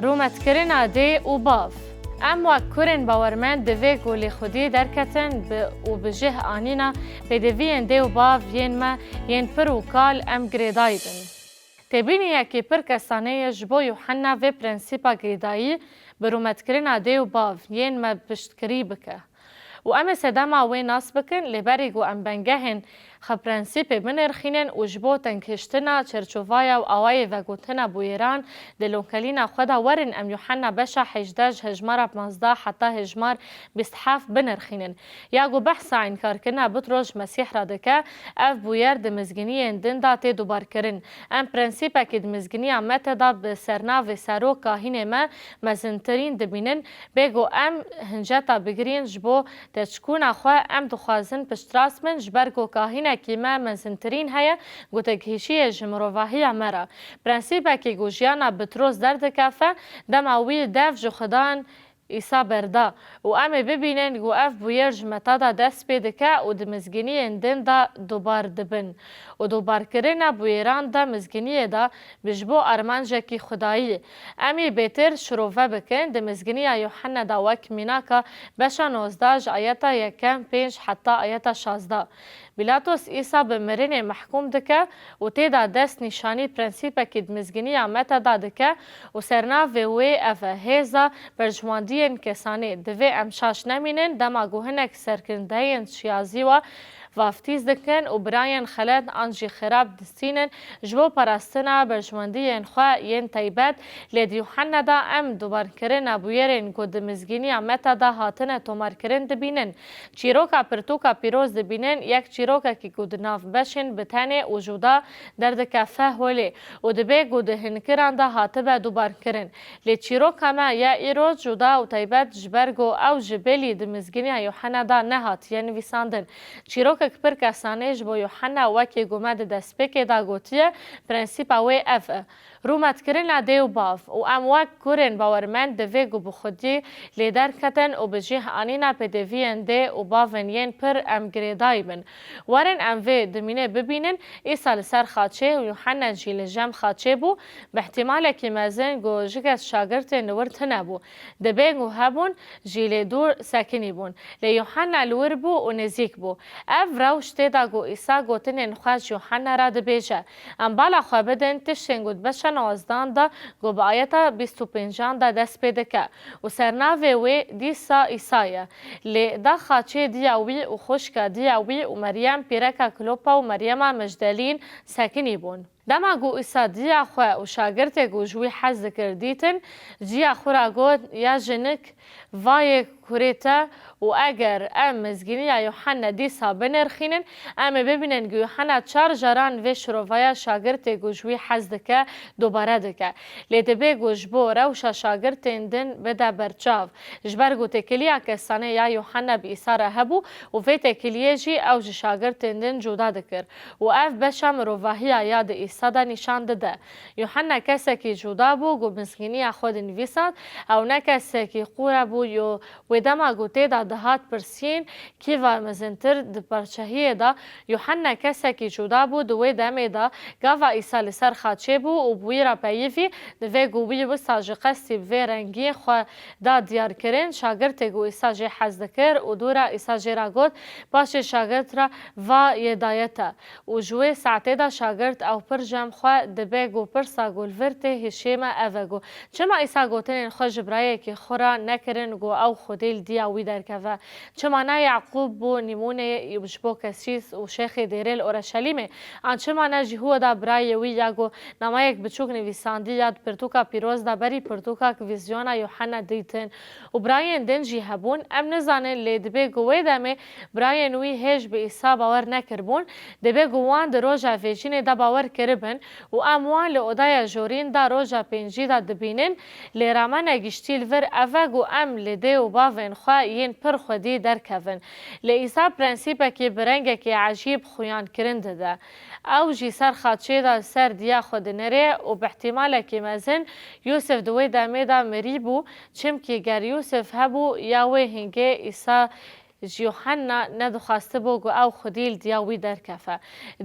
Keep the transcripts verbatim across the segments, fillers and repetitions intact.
Rûmetkirina dê û bav. Em wek kurên bawermend divê ku lê Xwediyê derketin bi û bi cih anîna pêdiviyên dê û bav yên me yên pir û kal em girêdayî bin. Têbîniyekî pir kesane ye ji bo Yuhenna vê prensîpa girêdayî bi rûmetkirina dê û bav yên me piştgirî bike. Û em ê sedema wê nas bikin, lê berî ku em bengehên xwe prensîpê binirxînin û ji bo tenghiştina çerçovaya û awayê vegotina bûyeran di lonkelîna xwe de werin em Yuhenna beşa hejdeh ji hejmara panzdeh heta hejmar bîst heft binirxînin. Ya ku behsa înkarkirina Bitros ji Mesîh re dike, ev bûyer di mizginiyên din de tê dubarkirin. Em prensîpekî di mizginiya Mete de bi sernavê serok kahînê me mezintirîn dibînin, bê ku em hinceta bigirîn ji bo teçkûna xwe, em dixwazin piştrast bin, ji ber ku kahînekî me mezintirîn heye, ku têgihişî ye ji mirovahiya me re. Prensîpekî ku jiyana Bitros derdikefe, dema wî dev ji Xudan Îsa berda û em ê bibînin ku ev bûyer ji Meta de dest pê dike û di mizginiyên din de dubar dibin. Û dubarkirina bûyeran de mizginiyê de bi ji bo armancekî Xwedayî. Em ê bêtir şirove bikin, di mizginiya Yuhenne de wek mînaka beşa nozdeh ji ayeta yekem pênc heta ayeta şazdeh. Pîlatos Îsa bi mirinê mehkûm dike û tê de dest nîşanî prensîpekî di mizginiya Mete de dike û sernavê wê ev e, hêza berjwendiyên kesanê. Divê em şaş nemînin, dema ku hinek serkirdeyên şiyazî we vaftîz dikin û birayên xelet an jî xirab distînin ji bo parastina berjwendiyên xwe yên teybet, lê di Yuhanna de em dubarkirina bûyerên ku di mizgîniya Meta de hatine tomarkirin dibînin. Çîroka pirtûka pîroz dibînin, yek çîrokekî ku di nav beşên bi tenê û cuda derdikefe holê û dibe ku di hinkiran de hatibe dubarkirin. Lê çîroka me ya îro cuda û taybet ji ber ku ew ji belî di mizginiya Yuhanna de nehatiye nivîsandin. Çîrokek pir kesane ji bo Yuhanna wekî ku me di destpêkê de gotiye, prensîpa wê ev e. Rûmetkirina dê û bav û em wek kurên bawermend divê ku bi xwedî lê derketin û bi cih anîna pêdiviyên dê û bavên yên pir em girêdayî bin. Werin em vê dimînê bibînin, Îsa li ser xaçê û Yuhanna jî li jem xaçê bû, bi ihtimalekî mezin ku ji kes şagirtên li wir tune bû. Dibê ku hebûn jî lê dûr sekinî bûn. Lê Yuhanna li wir bû û nêzîk bû. Ev rewş tê de ku Îsa gotinên xwe ji Yuhanna re dibêje. Em bala xwe bidin tiştên ku di beşa nozdan de ku bi ayeta bîst û pêncan de dest pê dike û sernavê wê dîsa Îsa ye. Lê da xaçê diya wî û xwişka diya wî û Meryem pîreka Klopa û Meryema Mecdelîn sekinî bûn. Dema ku Îsa diya xwe û şagirtê ku ji wî hez dikir dîtin, ciya xwe ra got, ya jinik, vayê kurê te û eger em mizgîniya Yuhanna dîsa binirxînin, em ê bibînin ku Yuhanna çar caran vê şirovaya şagirtê ku ji wî hez dike, dubare dike. Lê dibe ku ji bo rewşa şagirtên din bide berçav. Ji ber ku têkiliya kesane ya Yuhanna bi Îsa re hebû û vê têkiliyê jî ew ji şagirtên din cuda dikir. Û ev beşa mirovahiya ya di Îsa de nîşan dide. Yuhanna kesekî cuda bû ku mizgîniya xwe dinivîsand, ew ne kesekî qûre bû yo wê dema ku tê de dihat pirsîn, kî va mezintir di parçehiyê de, Yuhanna kesekî cuda bû, di wê demê de gava Îsa li ser xaçê bû û bi wî re peyivî, divê ku wî wisa ji qestî bi vê rengî xwe da diyar kirin, şagirtê ku Îsa jê hez dikir û dûra Îsa jê re got, paşê şagirt re va yê daye te. Û ji wê saetê de şagirt ew pir cem xwe dibe ku pirsa ku li vir tê hişê me ev e ku, çima Îsa gotinên xwe ji birayekî xwe re nekirin ku ew Xwedê li diya wî derkeve? Çima ne Yaqûb bû nîmûnê ji bo kesîs û şêxê dêrê li Oreşelîmê? An çima ne Jîhuda birayê wî ya ku namayek biçûk nivîsandî ya di pirtûka pîroz de berî pirtûkak vîzyona Yuhanna dîtin? Û birayên din jî hebûn, em nizanin, lê dibe ku wê demê birayên wî hêj bi Îsa bawer nekiribûn, dibe ku wan di roja vêjînê de bawer kiribin û em wan li odaya jorîn de roja pêncî de dibînin, lê rame ne giştî li vir ev e ku em li dê û bavên xwe yên pir xwedî derkevin. Lê Îsa prensîpekî bi rengekî ecîb xuyankirin dide. Ew jî ser xaçê de ser diya xwe dinêre û bi ihtimalekî mezin Yûsif di wê demê de mirî bû, çimkî ger Yûsif hebû ya wê hingê Îsa Ji Yuhanna nedixwestibû ku ew xwedî li diya wî derkefe.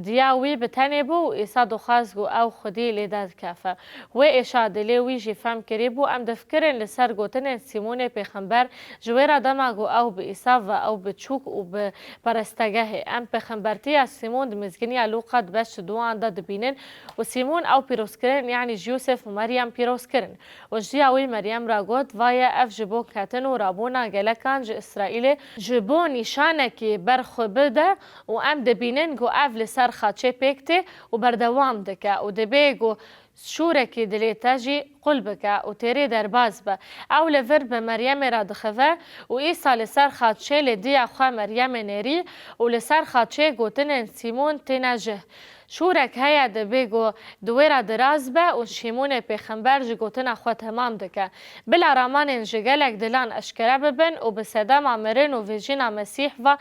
Diya wî bi tenê bû û Îsa dixwest ku ew xwedî lê derkefe. Wê êşa dilê wî jî fehm kirîbû. Em difikirin li ser gotinên Sîmonê pêxember, ji wê re dema ku ew bi Îsa ve, ew bi çûk û bi perestegehê. Em pêxembertiya Sîmon di Mizginiya Lûqa di beş û duan de dibînin û Sîmon ew pîrozkirin, yanî ji Yûsef û Meryem pîroz kirin. Û ji diya wî Meryem re got, Vaye ev ji bo ketin û rabûna gelekan ji Îsraîlê, ji bo nîşanekî ber xwe bide û em dibînin ku ev li ser xaçê pêk tê û berdewam dike û dibê ku şûrekî dilê te jî qul bike û têrê derbas be. Ew li vir bi Meryemê re dixive û Îsa li ser xaçê li diya xwe Meryemê nêrî û li ser xaçê gotinên Sîmon têne jih. Şûrek heye dibê ku di wê re diraz be û Şîmonê pêxember ji gotina xwe temam dike. Bila ramanên ji gelek dilan eşkere bibin û bi sedema mirin û vejîna Mesîh ve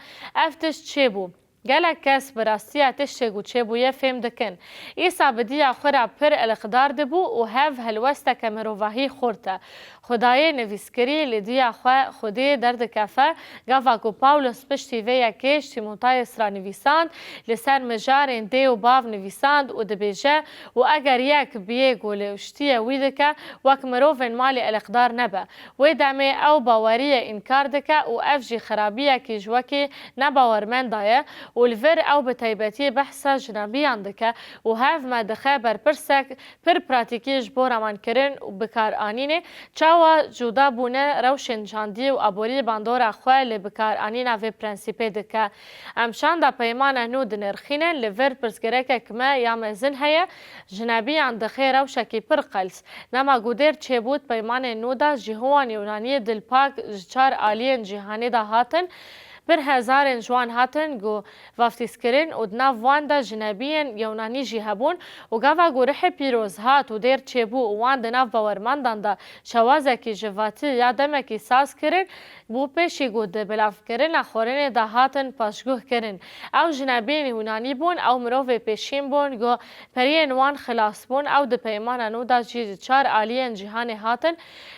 ev tişt çêbû. Gelek kes bi rastiya tiştê ku çêbûye fêm dikin. Îsa bi diya xwe re pir eleqdar dibû û hev helwesteke mirovahî xurt e. Xwedayê nivîskirî li diya xwe Xwedê derdikefe, gava ku Pawlos piştî vê yekê ji Tîmotayos re nivîsand, li ser mijarên dê û bav nivîsand û dibêje, Û eger yek biyê ku li ştiyê wî dike, wek mirovên malê eleqdar nebe. Wê demê ew baweriyê înkar dike û ev jî xerabiyekî ji wekî nebawermenda ye û li vir ew bi taybetî behsa jinebiyan dike û hev me dixe ber pirsek pir pratîkî ji bo ramankirin û bikaranînê, çawa cudabûne rewşên çandî û aborî bandora xwe li bikaranîna vê prensîpê dike. Em çanda peymana nû dinirxînin, li vir pirsgirêkek me ya mezin heye, jinebiyan dixê rewşekî pir qels. Dema ku dêr çêbû di peymanên nû de, jîhowan Yûnanî dilpak ji çar aliyên cîhanê de hatin, pir hezarên ji wan hatin ku vaftîzkirin û di nav wan de jinebiyên Yewnanî jî hebûn û gava ku Ruhê Pîroz hat û dêr çêbû û wan di nav bawermendan de şewazekî jivatî ya demekî saz kirin, bû pêşî ku di bilavkirina xwarinê de hatin paşguh kirin. Ew jinebiyên Yûnanî bûn, ew mirovê pêşîn bûn ku periyên wan xilas bûn, ew di peymana nû de jî ji çar aliyên cîhanê hatin.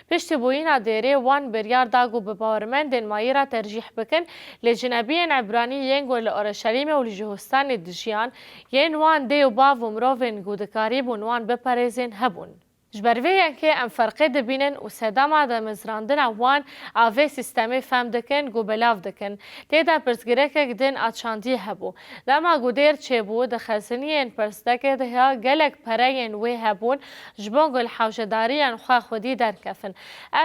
Piştî bûyîna dêrê wan biryar da ku bi bawermendên mayî re tercîh bikin, lê jinebiyên Ebranî yên ku li Orşelîmê û li Cihûstanê dijiyan, yên wan dê û bav û mirovên ku dikarîbûn wan biparêzên hebûn. Ji ber vê yekê em ferqê dibînin û sedema damezrandina wan a vê sîstemê fehm dikin ku belav dikin. Tê de pirsgirêkek din a çandî hebû. Dema ku dêr çêbû, di xeziniyên pirsgirêkê de ya gelek pereyên wê hebûn, ji bo ku li hewcedariyên xwe xwedî derkefin.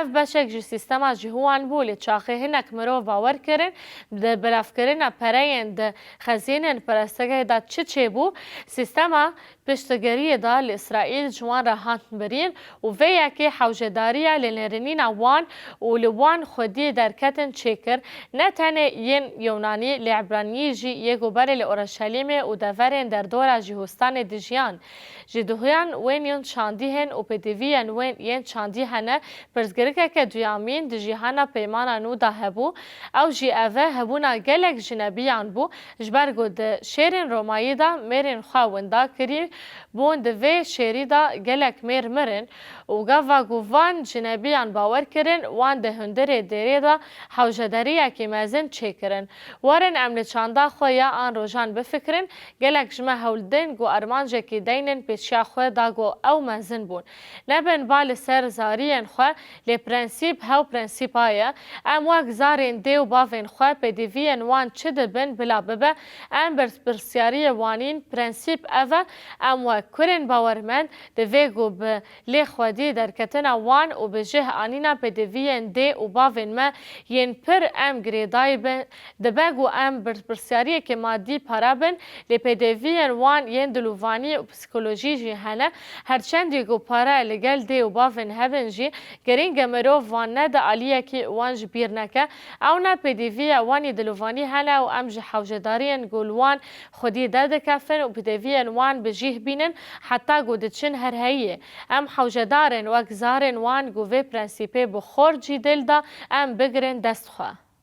Ev beşek ji sîstema jîhowan bû, lê çaxê hinek mirov bawer kirin, di belavkirina pereyên di xezînên pirsgirêkê de çi çêbû, sîstema piştgiriyê de li Îsraîl ji wan re hat birîn û vê yekê hewcedariya li nêrînîna wan û li wan xwedî derketin çêkir, ne tenê yên Yewnanî, lê Ebraniyî jî yê ku berê li Orşelîmê û deverên derdora Cihûstanê dijiyan. Ji duhiyan wên yên çandî hên û pêdiviyên wên yên çandî hene, pirsgirêkeke duyamîn di cîhana peymana nû de hebû, ew jî ev e, hebûna gelek jinebiyan bû, ji ber ku di şêrên Romayî de mêrên xwe winda kirî bûn, di vê şêrî de gelek mêr mirin û gava ku van jinebiyan bawer kirin, wan di hundirê dêrê de hewcedariyekî mezin çêkirin. Werin em li çanda xwe ya an rojan bifikirin, gelek ji me hewl didin ku armancekî deynin pêşiya xwe da ku ew mezin bûn. Nebin ba li ser zariyên xwe, lê prensîp hew prensîpa ye. Em wek zarên dê û bavên xwe pêdiviyên wan çi dibin bila bibe, em berpirsiyariyê wanîn. Prensîp ev e, em wek kurên bawermend divê ku bi lê xwedî derketina wan û bi cih anîna pêdiviyên dê û bavên me yên pir em girêdayî bin, dibe ku em berpirsiyariyeke madî para bin, lê pêdiviyên wan yên dilovanî û psîkolojî jî hene. Her çendî ku pare li gel dê û bavên hebin jî, girîng e mirov wan nede aliyekî û wan ji bîr neke. Ew ne pêdiviya wan î dilovanî hene û em ji hewcedariyên ku li wan xwedî derdikevin û pêdiviyên wan bi cih bînin, heta ku diçin her heyî. Em hewcedar in wek zarên wan ku vê prensîpê bi xor cî dil de em bigirin dest xwe.